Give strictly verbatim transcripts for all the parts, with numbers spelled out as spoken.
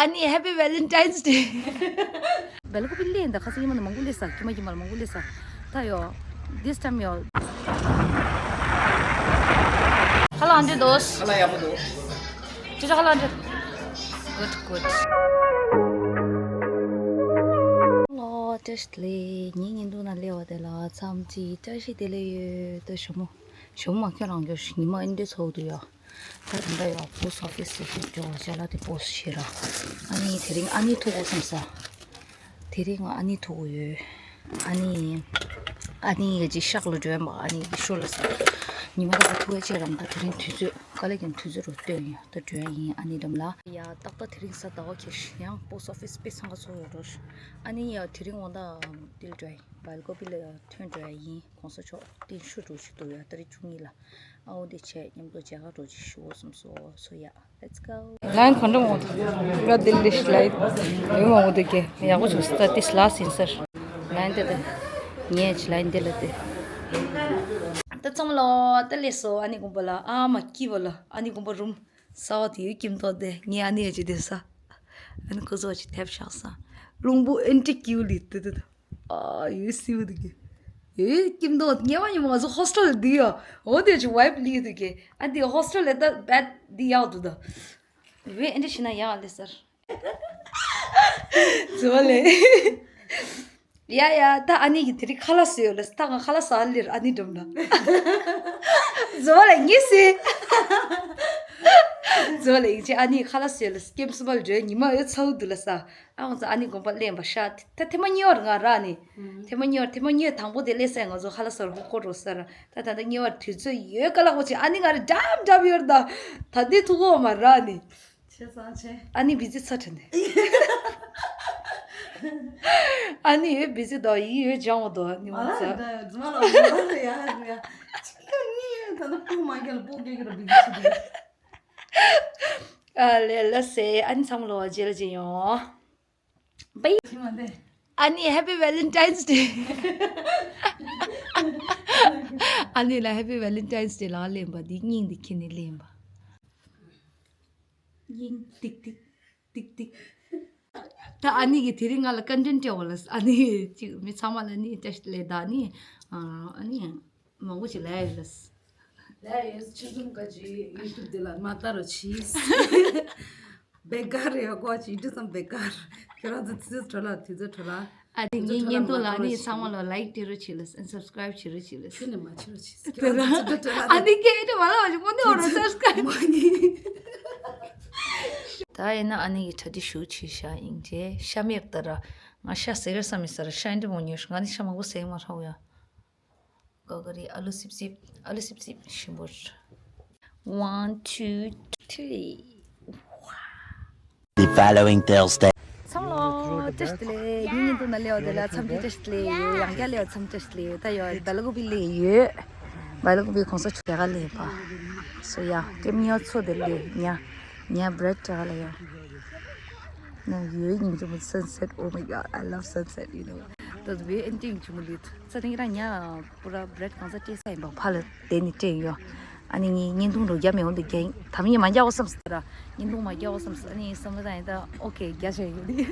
ཨ་ནི་Happy Valentine's Day། སྦེལ་ཀོབ་ལ་སླེབས་ད་ཁ་སང་ཉི་མ་ནས་མང་པོ་སླེབས་ས། ཁྱིམ་མ་ཁྱིམ་མ་ལ་མང་པོ་སླེབས་ས། ད་ཡོ། This time ཡོ། ཁ་ལག་འདྲ་འདུག་ཁ་ལག་ཡག་པོ་འདུག་ཅི་ཁ་ལག་འདྲ། Good, good. ལོ་བཀྲ་ཤིས་བདེ་ལེགས། ངའི་བརྙན་ཐུང་ནང་སླེབས་པ་དེ་ལ་འཚམས་འདྲི་བཀྲ་ཤིས་བདེ་ལེགས་ཡོད། ད་ཞྭ་མོ། ཞྭ་མོ་མ་ཁྱོད་རང་འགྱོ་ཤི། ཉི་མ་ཨེ་འདྲ་ཚ་པོ་འདུག་ཡ། ད་དེ་འདྲ་ཡོད། པོ་སི་ཊི་ཨོ་ཕི་སི་ཞིག་འགྱོ་བ་ཅ་ལག་དེ་པོ་སི་ཊི་བྱེད་ར། ཨ་ནི་དེ་རིང་ཨ་ནེ་ཐུག་དགོས་བསམ་ས། དེ་རིང་ང་ཨ་ནེ་ཐུག་དགོས་ཡོད། ཨ་ནི། ཨ་ནེ་གི་ཅིག་ཤག་ལ་འགྲོ་ཡ་མ། ཨ་ནེ་གི་ཤོ་ལ་ས། ཉི་མ་ད་ག་ཐུག་ཡ་ཅིག་རམ། ད་དེ་རིང་དུས་ཚོད་དཀའ་ལས་ཀྱང་དུས་ཚོད་རུ་སྟོན་ཡ། ད་འགྲོ་ཡ་ཡིན་ཨ་ནེ་འགྲམ་ལ། ཡ་ཏག་ཏག་དེ་རིང་གཟའ་ཟླ་བ་ཁེ་ཤི་ཡང་པོ་སི་ཊི་ཨོ་ཕི་སི་དཔེ་འཚང་ཁ་ཚོར་ཡོད་རོ། ཨ་ནེ་ཡ་དེ་རིང་འོ་ད་དེ་ལ་འགྲོ་ཡ་ཡིན། སྦེལ་ཀོབ་ལ་ཡ་ཐོན་འགྲོ་ཡ་ཡིན། གོང་ས་མཆོག་རྟེན་བཞུགས་འགྲོ་ཞིག་འདུག་ཡ། ཏ་རིག་བཅུ་གཉིས་ལ། ཨ་འོ་དེ་བྱས་མཉམ་དུ་མཇལ་ཁ་འགྲོ་ཅིག་ཞུ་འོ་བསམ་སོ། So yeah, let's go. ལན་གོན་འགྲོ་འོང་དུ་ག་དེ་ལིཤ་ལའི་ཡོད་མ་འོ་དེ་གེ་ཡག་པོ་བྱུང་སྟ་ཏིས་ལ་སིན་སར། ལན་དེ་དེ་ངས་ཅི་ལན་དེ་ལ་དེ། ད་ཚང་མ་ལོ་ད་ལེ་སོ། ཨ་ནེ་དགོན་པ་ལ་ཨ་མ་སྐྱིད་པ་ལ། ཨ་ནེ་དགོན་པ་རུམ་གསར་པ་དེ་ཡོད་ཀྱིམ་ཏོ་དེ་ངས་ཨ་ནེ་ཡ་ཅི་དེ་ས། ཨ་ནེ་ཁོ་ཚོ་ཅི་ཐེབས་ཤག་ས། རླུང་བུ་ཨེན་ཏི་ཀིའུ་ལི་དེ་དེ་དེ། ཨ་ཡོད་སིའུ་འདུག་གི། ཡོད་ཀྱིམ་འདུག་ཉེ་བ་ཉེ་བ་ང་ཚོ་ཧོ་སི་ཊེལ་འདི་ཡོད། འོ་དེ་ཅིག་ཝའིབ་ལི་འདུག་གི། ཨ་འདི་ཧོ་སི་ཊེལ་ལས་ད་བེད་འདི་ཡག་འདུག་ད། ཝེ་ཨེ་འདྲ་ཞིག་ན་ཡག་ལེ་སར། ཛོ་ལེ། ཡ་ཡ་ད་ཨ་ནེ་གི་དེ་རིང་ཁ་ལག་བཟོས་ཡོད་ལེ། ད་ང་ཁ་ལག་ཟ་ལེར་ཨ་ནེ་འགྲམ་ན། ཛོ་ལེ་ངི་སི། ཛོ་ལེ་ཡིན་ཅེ་ཨ་ནེ་ཁ་ལག་བཟོས་ཡོད་ལེ། ཀེམ་སི་མལ་འགྲོ་ཉི་མ་ཡོད་ཚ་བོ་འདུག་ལེ་ས། ཨ་ང་ཚོ་ཨ་ནེ་དགོན་པ་གླེན་པ་ཤ་ད་ཐེངས་མ་གཉིས་པ་རེད་ང་ར་ནི། ཐེངས་མ་གཉིས་པ་ཐེངས་མ་གཉིས་པ་དང་པོ་དེ་སླེབས་སའི་ང་ཚོ་ཧ་ལ་སར་ཧོ་ཀོ་རོ་སར་ད་ད་ད་གཉིས་པར་དུས་ཚོད་ཡོད་དཀའ་ལག་པོ་ཆེ། ཨ་ནེ་ང་རེ་འགྲམ་འགྲམ་ཡོད་ར་ད། ད་འདི་ཐུག་གོ་མ་ར་ནི། ཆེ་ཚང་ཆེ། ཨ་ནེ་བི་ཛི་ཚ་དྲན་ནི། ཨ་ནེ་ཡོད་བི་ཛི་དོ་ཡི་ཡོད་ལྗང་བ་དོ་ནི་མ་ལ་ཟ། རྫུན་མ་ལ་མ་ལ་ཡ་ཡ། ཅི་ལ་ངི་ཡ་ད་ད་སྤུ་མ་རྒྱལ་སྤུ་རྒྱལ་གྱི་ར་བི་ཛི་ཆེ་དེ། ཨ་ལེ་ལ་སེ་ཨ་ནེ་ཚང་མ་ལོ་བ་མཇལ་གྱི་ཡོང་། བའི། ཞི་མ་འདི། ཨ་ནེ་Happy Valentine's Day། ཨ་ནེ་ལ་Happy Valentine's Day ལ་གླེན་པ་འདི་སྙིང་འདི་ཁྱེར་ནས་གླེན་པ། སྙིང་ཏིག་ཏིག་ཏིག་ཏིག་ད་ཨ་ནེ་གི་དེ་རིང་ང་ལ་ཀོན་ཊེན་ཊི་སྤྲད་པ་ལ་ཨ་ནེ་ཅིག་མི་ཚང་མ་ལ་ནི་བཀྲ་ཤིས་བདེ་ལེགས་ད་ནི་ཨ་ནི། མང་པོ་ཞིག་ལབ་ཡོད་ལ། ལབ་ཡོད། ཆུ་ཚོད་ཀ་ཅིག་ཡུ་ཊུབ་དེ་ལ་མ་ལྟ་རོགས་གྱིས། བེ་གར་ཡོད་གོ་ཅིག་ཡུ་ཊུབ་སམ་བེ་གར། ཁྱོད་རང་ཚོ་དུས་ཚོད་འཕྲོ་ལ་དུས་ཚོད་འཕྲོ་ལ། ཨ་དེ་ངའི་བརྙན་ཐུང་ལ་ཨ་ནི་ཚང་མ་ལ་ལའིཀ་སྤྲད་རོགས་བྱེད་ལ་སབ་སི་ཀ་རའིབ་བྱེད་རོགས་བྱེད་ལ། ཁྱོད་ནས་མ་བྱེད་རོགས་བྱེད། ཁྱོད་རང་ཚོ་དུས་ཚོད་འཕྲོ་ལ། ཨ་ནི་སྐད་དེ་མ་ལ་བ་ཞིག་མོ་ནི་འོ་རོ་སབ་སི་ཀ་རའིབ། མ་ནི། ད་ཡིན་ན་ཨ་ནེ་གི་གྲ་སྒྲིག་ཞུ་བྱེད་ཤ་ཡིན་ཅེ་ཤ་མེད་ད་ར། ང་ཤ་ཟེར་བསམ་མི་ཟེར་ཤ་ཡིན་དུ་མོ་ཉོས་ང་ནི་ཤ་མང་པོ་ཟེར་མ་ཧྲ་བོ་ཡ། ག་ག་རི་ཨ་ལུ་སིབ་སིབ། ཨ་ལུ་སིབ་སིབ་ཞིམ་པོ། One, two, three. The following Thursday. ཚང་མ་ལོ་བཀྲ་ཤིས་བདེ་ལེགས། ངའི་བརྙན་ཐུང་ནང་སླེབས་པ་དེ་ལ་འཚམས་འདྲི་བཀྲ་ཤིས་བདེ་ལེགས་ཡོད། ཡང་བསྐྱར་སླེབས་པ་འཚམས་འདྲི་བཀྲ་ཤིས་བདེ་ལེགས་ཡོད། ད་ཡོད་སྦེལ་ཀོབ་ལ་ཡོད། སྦེལ་ཀོབ་གོང་ས་མཆོག་ལས་ཀ་ལས་པ། སོ་ཡ་ཀེམ་ཉོ་ཚོ་དེ་ལས་ཉ། ཉ་བྲེད་ཏྲ་ལ་ཡོད། ན་ཡོད་ཉིན་ཅུ་མོ་sunset, oh my god, I love sunset, you know. ད་བེ་ཨེན་ཏིང་ཅུ་མོ་ལི་ཚ་ཏིང་ར་ཉ་པུ་ར་བྲེད་གང་ས་ཏྲེ་ས་ཡིན་པ་ཕ་ལ་དེ་ནི་ཏྲེ་ཡོད། ཨ་ནི་ངའི་བརྙན་ཐུང་རོ་རྒྱ་མེད་འོང་དུ་རྒྱ་ཡིན་ད་མི་མ་རྒྱ་འོ་བསམ་སི་ད་ར་བརྙན་ཐུང་མ་རྒྱ་འོ་བསམ་སི་ཨ་ནི་བསམ་བློ་བཏང་ཡིན་ད་ཨོ་ཁེ་རྒྱ་ཆེ་ཡོད་དི།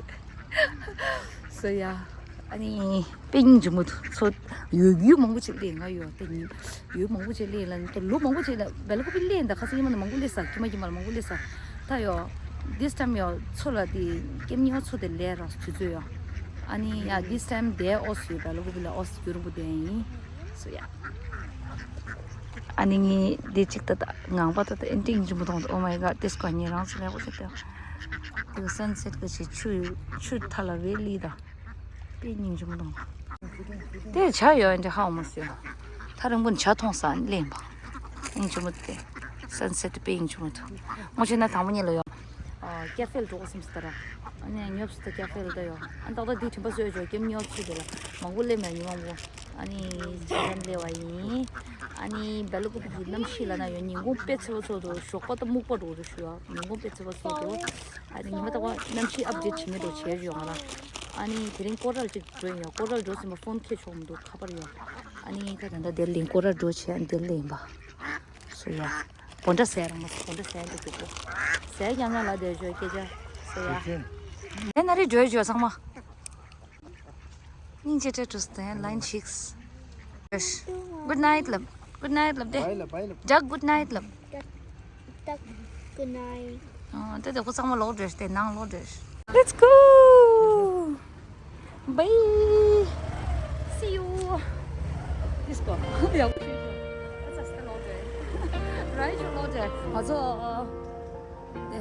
སོ་ཡ། ཨ་ནི་དཔེ་སྙིང་རྗེ་མོ་འདུག་ཚོ་ཡོད་ཡོད་མང་པོ་ཅིག་སླེབས་ང་ཡོད་ད་ཉིན་ཡོད་མང་པོ་ཅིག་སླེབས་ལ་ད་ལོ་མང་པོ་ཅིག་ལ་སྦེལ་ཀོབ་ལ་སླེབས་ད་ཁ་སང་ཉི་མ་ནས་མང་པོ་སླེབས་ས་ཁྱི་མ་ཁྱི་མ་ལ་མང་པོ་སླེབས་ས་ད་ཡོད། This time ཡོད་ཚོ་ལ་དེ་ཀེམ་ཉི་ཨོ་ཚོ་དེ་ལས་ར་དུས་ཚོད་ཡོད། ཨ་ནི་ཡ་this time དེ་ཨོ་སི་ཡོད་སྦེལ་ཀོབ་ལ་ཨོ་སི་རྒྱུ་རིང་པོ་དེ་ཡིན། སོ་ཡ། ཨ་ནི་ངས་འདི་གཅིག་ད་ལྟ་ངང་པ་ད་ལྟ་ཨེན་ཏིང་འཇིམ་པོ་མཐོང་ད། Oh my god, this ཀ་ཉེ་རང་ཚོ་ལེགས་པོ་ཞིག་ལྟོས། དེ་ག་སན་སེད་ག་ཞིག་ཆུ་ཆུ་མཐའ་ལ་བེ་ལི་ད་དཔེ་སྙིང་རྗེ་མོ་མཐོང་། དེ་བྱ་ཡོད་འདྲ་ཧ་མ་སོང་། ཐག་རིང་པོ་ནས་བྱ་མཐོང་ས་ནི་གླེན་པ། སྙིང་རྗེ་མོ་དེ། སན་སེད་དཔེ་སྙིང་རྗེ་མོ་འདུག་ངོ་ཤེས་ན་དང་པོ་ཉིད་ལ་ཡོད། ཀེ་ཧྥེ་ལ་འགྲོ་དགོས་བསམ་སོང་ད་ར། ཨ་ནི་ཉོབ་སོང་ད་ཀེ་ཧྥེ་ལ་ད་ཡོད། ཨ་ནི་ཏག་ཏག་འདི་དྲན་པ་གསོས་ཅོག་ཀེམ་ཉོབ་སོང་དེ་ལ་མང་པོ་སླེབས་མེད་ཉི་མ་མང་པོ། ཨ་ནི་ཇ་ལན་སླེབས་པ་ཡིན། ཨ་ནི་སྦེལ་ཀོབ་ཀྱི་གནམ་གཤིས་ལ་ན་ཡོད་ཉིན་གུང་དཔེ་ཚ་པོ་ཚོ་འདུག་ཞོགས་པ་ད་སྨུག་པ་འགྲོ་རུ་ཞུ་ཡ་ཉིན་གུང་དཔེ་ཚ་པོ་ཚོ་འདུག་ཨ་ནི་ཉི་མ་ད་བ་གནམ་གཤིས་ཨབ་ཌེཊ་བྱེད་མི་འགྲོ་བྱས་ཡོད་ང་ལ། ཨ་ནི་དེ་རིང་ཀོ་རལ་ཅིག་འགྲོ་ཡིན་ཡ་ཀོ་རལ་འགྲོ་ཟིན་པ་ཕོན་ཁྱེར་ཆོག་མི་འདུག་ཁ་པར་ཡོད། ཨ་ནི་ད་ད་ད་དེར་ལིང་ཀོ་རལ་འགྲོ་བྱས་ཨ་ནི་དེར་ལེན་པ། སོ་ཡ། བོན་ཏྲ་ཟས་རང་མ་སོ་བོན་ཏྲ་ཟས་འདུག་འདུག་གོ། ཟས་ཀྱང་ན་ལ་དེ་ཞོ་སྐད་ཆ། ཟས་ ལན་ན་རེ་བརྗོད་བརྗོད་ཚང་མ། སྙིང་རྗེ་སྤྲད་འགྲོ་སྟེ་ལན་ཞིག Good night ལབ། Good night ལབ་དེ། Bye ལབ། Bye ལབ། Jack good night ལབ། Jack, Jack, good night. ཨ་དེ་དེ་ཁོ་ཚང་མ་ལོག་འགྲོ་སྟེ་ནང་ལོག་འགྲོ། Let's go. Bye. See you. Let's go. ཡག་པོ་ཞིག་ཞུ། ཨ་ཙི་ལོག་འགྲོ། རའི་ཆུ་ལོག་འགྲོ། ང་ཚོ། དེ།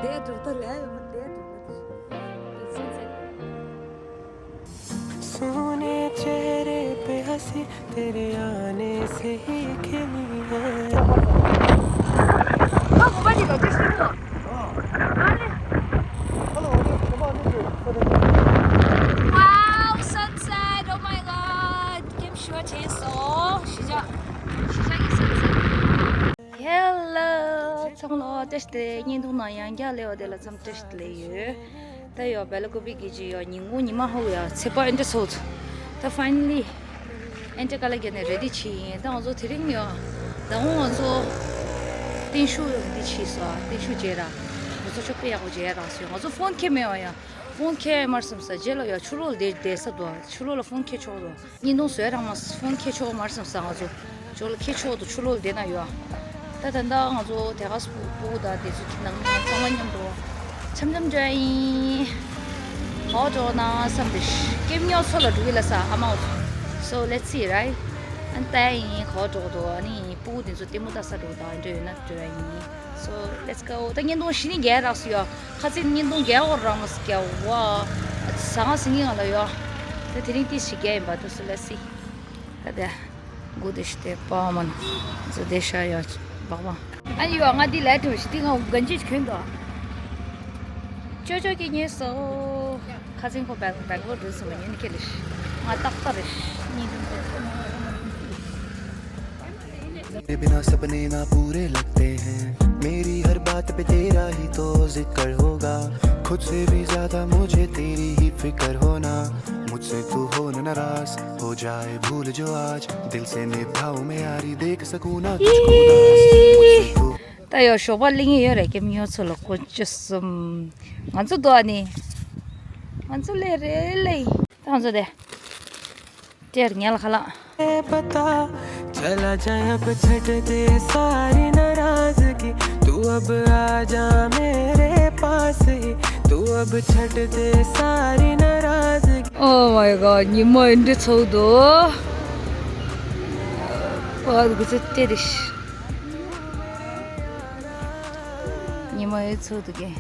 དེ་འགྲོ་ད་ལས་ཡོད་མ་དེ་འགྲོ་ད། དེ་ཚོ་ཚེ། सोने चेहरे पे हंसी तेरे आने से ही खिली है। Wow, sunset! Oh my god! ཁྱིམ་ཞོ་ཆེན་སོ། ཤི་ཇ། ཤི་ཇ་གི་sunset. Hello ཚང་མ་ལོ། བཀྲ་ཤིས་བདེ་ལེགས། བརྙན་ཐུང་ནང་ཡང་བསྐྱར་སླེབས་པ་དེ་ལ་ཚང་མ་བཀྲ་ཤིས་བདེ་ལེགས་ཡོད། ད་ཡོ་སྦེ་ལ་ཀོ་པི་གི་ཅི་ཡོ་ཉིན་གུང་ཉི་མ་ཧོ་ཡ་ཚེ་པ་ཨེན་ཏྲ་ཚོ། ད་finally ཨེན་ཏྲ་ཀ་ལ་གྱ་ནས་རེ་ཌི་ཆི་ཡིན། ད་ང་ཚོ་དེ་རིང་ཡོ་ད་འོང་ང་ཚོ་བརྟན་བཞུགས་འདི་ཆི་སོ་བརྟན་བཞུགས་བྱས་ར། ང་ཚོ་ཆོག་པ་ཡག་པོ་བྱས་ར་སོ། ང་ཚོ་ཕོན་ཁྱེར་མེད་བ་ཡ། ཕོན་ཁྱེར་མར་སོང་ས་རྗེས་ལ་ཡ་ཆུ་ལོག་ལ་བསྡད་བསྡད་ས་འདུག་ཆུ་ལོག་ལ་ཕོན་ཁྱེར་ཆོག་འདུག་བརྙན་ཐུང་བཟོས་རང་མ་ཕོན་ཁྱེར་ཆོག་མར་སོང་ས་ང་ཚོ་ཅོག་ལ་ཁྱེར་ཆོག་འདུག་ཆུ་ལོག་ལ་བསྡད་ན་ཡོད། ད་ད་ལྟ་ང་ཚོ་དེ་ག་སྤུ་སྤུ་གུ་དང་དེ་ཚོ་ནང་མི་ཚང་མ་མཉམ་དུ་འཆམ་འཆམ་འགྲོ་ཡ་ཡིན། ག་པར་འགྲོ་ན་བསམ་སྟེ་ཀེམ་ཉོ་ཚོ་ལ་འགྲོ་གི་ལ་ས་ཨ་མ། So let's see, right? ཨ་ནི་ལྟ་ཡ་ཡིན་ག་པར་འགྲོ་འདུག་ཨ་ནི་སྤུ་གུ་དེ་ཚོ་ལྟད་མོ་ལྟ་ས་འགྲོ་དང་འགྲོ་ཡོད་ན་འགྲོ་ཡ་ཡིན། So let's go. ད་བརྙན་ཐུང་ཞི་ནི་རྒྱལ་རག་སུ་ཡོ། ཁ་ཚིག་བརྙན་ཐུང་རྒྱལ་བོ་རང་མ་སུ་རྒྱལ་བ། ཟ་ང་སི་ངི་ང་ལ་ཡོ། ད་དེ་རིང་ཏི་ཞི་རྒྱལ་ཡིན་པ་དུ་སུ་ལ་སི། ད་དེ། གུ་དེ་ཞི་དེ་པ་མ་ན། ཛུ་དེ་ཤ་ཡོ། བག་བ། ཨ་ཡོ་ང་འདི་ལས་ཐུབ་ཞི་ཏི་ང་གན་ཅི་གྱོན་དོ། ཅོ་ཅོ་གི་ཉེ་སོ། ཁ་ཚིག་ཁོ་བེང་བེང་ལོར་འགྲོ་སོང་བ་ཉིན་ཁེ་ལེ་ཤི། ང་ཏག་ཏག་རེ་ཤི། གཉིས་དུ། तेरे बिना सपने ना पूरे लगते हैं। मेरी हर बात पे तेरा ही तो जिक्र होगा। खुद से भी ज्यादा मुझे तेरी ही फिक्र होना। मुझसे तू हो ना नाराज। हो जाए भूल जो आज। दिल से निभाऊं मैं यारी। देख सकूं ना तुझको उदास। मुझसे तू ད་ཡོ་ཞོགས་པ་གླེང་ཡོད་རེད། ཀེམ་ཉོ་ཚོ་ལ་དཀོན་མཆོག་གསུམ། ང་ཚོ་དོ་ཨ་ནི། ང་ཚོ་ལེ་རེད་ལེ། ད་ང་ཚོ་དེ། དེར་ཉལ་ཁ་ལག पता चला जाए अब छट दे सारी नाराजगी। तू अब आ जा मेरे पास ही। तू अब छट दे सारी नाराजगी। Oh my god, ཉི་མ་འདི་ཚོ་དོ། ཨ་གུ་ཚེ་དེ་རེད། ཉི་མ་ཡོད་ཚོད་འདུག་གས།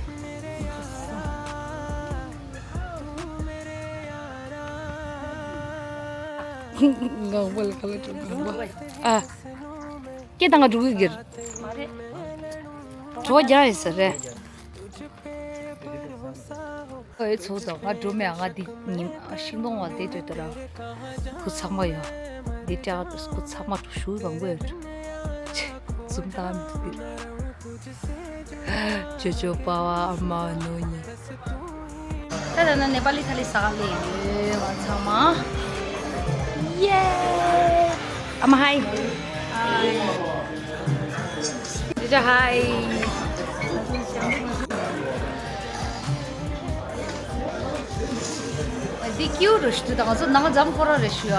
ངག་པ་ལ་ཁ་ལག་ཅིག་ངག་པ། ཨ། སྐད་བཏང་ག་འགྲོ་གི་གིར། གྲོ་རྒྱག་ཡིན་ས་རེད། ཨོའི་ཚོགས་དང་ང་འགྲོ་མེད། ང་འདི་ཉིན་ཤིང་སྡོང་བ་བསྡད་དུས་དུ་ར། ཁུ་ཚང་མ་ཡོད། འདི་སྐྲ་ཁུ་ཚང་མ་ཞུ་བང་པོ་ཡོད། འཛུམ་དང་འདི། ཅོ་ཅོ་པ་བ་ཨ་མ་ནོ་ཉི། ད་ད་ན་ནེ་པ་ལི་ཐ་ལི་ས་ལི་ཡོད་ང་ཚང་མ། ཡེ། ཨ་མ་ཧའི། ཧའི། ཇི་ཇ་ཧའི། འདི་ཀིའུ་རུ་ཞུ་དང་ང་ཚོ་ནང་འཛམ་ཁོ་ར་རེ་ཞུ་ཡ།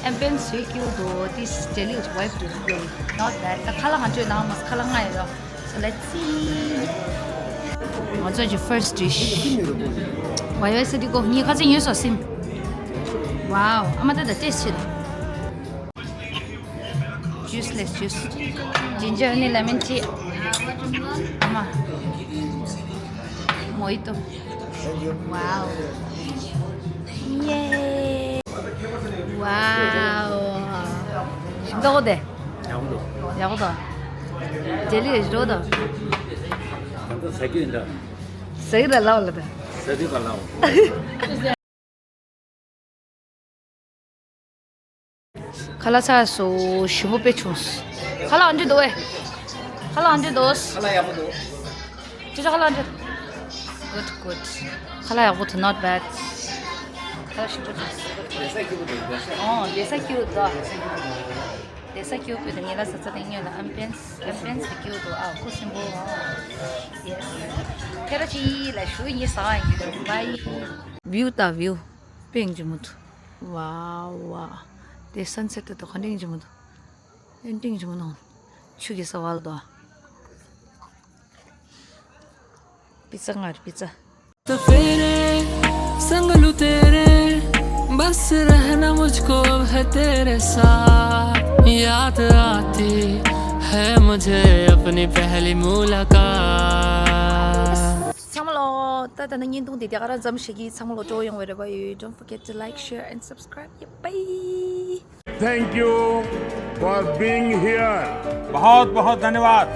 ཨེམ་པེན་སུའི་ཀིའུ་དོ་ཏིས་ཇེ་ལི་ཝའིབ་དུ་རུ་ཀིའུ། Not bad. ད་ཁ་ལག་ང་ཚོའི་ནང་མ་ཁ་ལག་ང་ཡོད། So let's see. ང་ཚོ་གི་first dish. ཝའི་ཝའི་སི་ཏི་ཀོ་ངའི་ཁ་ཚན་ཡོད་སོ་སིམ། Wow. ཨ་མ་ད་ད་ཏེས་ཆེ། Juice ལས་juice. Ginger ནི་lemon tea. ཨ་མ། Mojito. Wow. Yay. Wow. ཞིམ་ཏོག་དེ། ཡག་པོ་འདུག་ཡག་པོ་འདུག་ཇེ་ལི་རེ་ཞིག་འགྲོ་འདུག་ད་ལྟ་ཟ་རྒྱུ་ཡིན་ད། ཟ་གི་ད་ལའོ་ལ་ད། ཟ་དུས་ག་ལའོ། ཁ་ལག་ཚར་སོང་། ཞིམ་པོ་དཔེ་བྱུང་། ཁ་ལག་ཨ་འདྲ་འདུག་ཨེ། ཁ་ལག་ཨ་འདྲ་འདུག་ཁ་ལག་ཡག་པོ་འདུག་ཅི་ཅི་ཁ་ལག་ཨ་འདྲ། Good, good. ཁ་ལག་ཡག་པོ་འདུག not bad. ཁ་ལག་ཞིམ་པོ་འདུག་བསྡད་ས་སྐྱིད་པོ་འདུག་བསྡད་ས། ཨོ་བསྡད་ས་སྐྱིད་པོ་འདུག་དེ་ས་ཁྱོད་བུ་དང་ངེད་ལ་ས་ཚ་དེ་ཉོ་ལ་ཨམ་པན་ཨམ་པན་ས་ཁྱོད་དུ་ཨ་ཁུ་སིམ་པོ། ཡེས། ཁྱེད་ར་ཅི་ལ་ཞུ་ཡིན་ས་ཡིན་གི་དུ་བའི། བིའུ་ད་བིའུ། པིང་ཅི་མོ་དུ། ཝའོ་ཝའོ། དེ་སན་སེ་ཊི་དུ་ག་འདྲིང་ཅི་མོ་དུ། ཨེན་ཏིང་ཅི་མོ་ནང་། ཆུ་གི་ས་བལ་དུ། པི་ཙ་ང་རེད་པི་ཙ། तो फेरे संग लू तेरे बस रहना मुझको अब है तेरे साथ याद आती है मुझे अपनी पहली मुलाकात ཚང་མ་ལོ། ད་ད་ནི་བརྙན་ཐུང་འདི་དེ་ག་རང་མཚམས་བཞག་གི། ཚང་མ་ལོ་སྤྲོ་ཡོང་བའི་རེ་བ་ཡོད། Don't forget to like, share and subscribe. Yeah, bye. Thank you for being here. बहुत बहुत धन्यवाद।